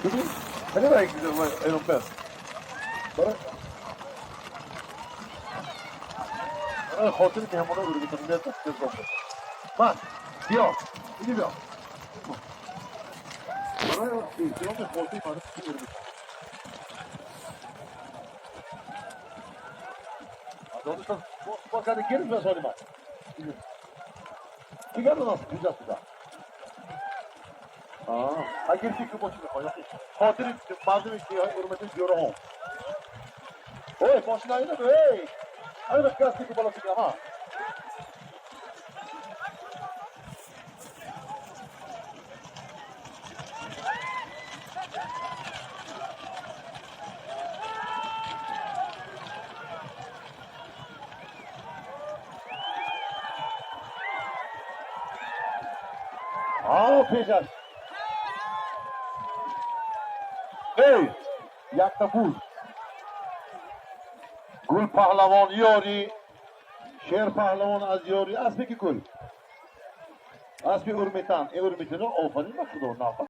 ببین خیلی برای برای برای خاطر مهمونا رو بگیرم. من بیا اینی بیا برای احترام خاطر مردم رو بگیرم. با کرده گرفت به من دیگر رو ناس کجا بوده. اگر فکر باشی میخوای خاطر مردم که حرمت دیاره هم اوه ماشین اینه ای آره بخ که بالا فکر ها آه پیش ای якта гул гул паҳлавон ёри шер паҳлавон аз ёри аспе ки гул аспи урмитан э урмитино офарин ба худо.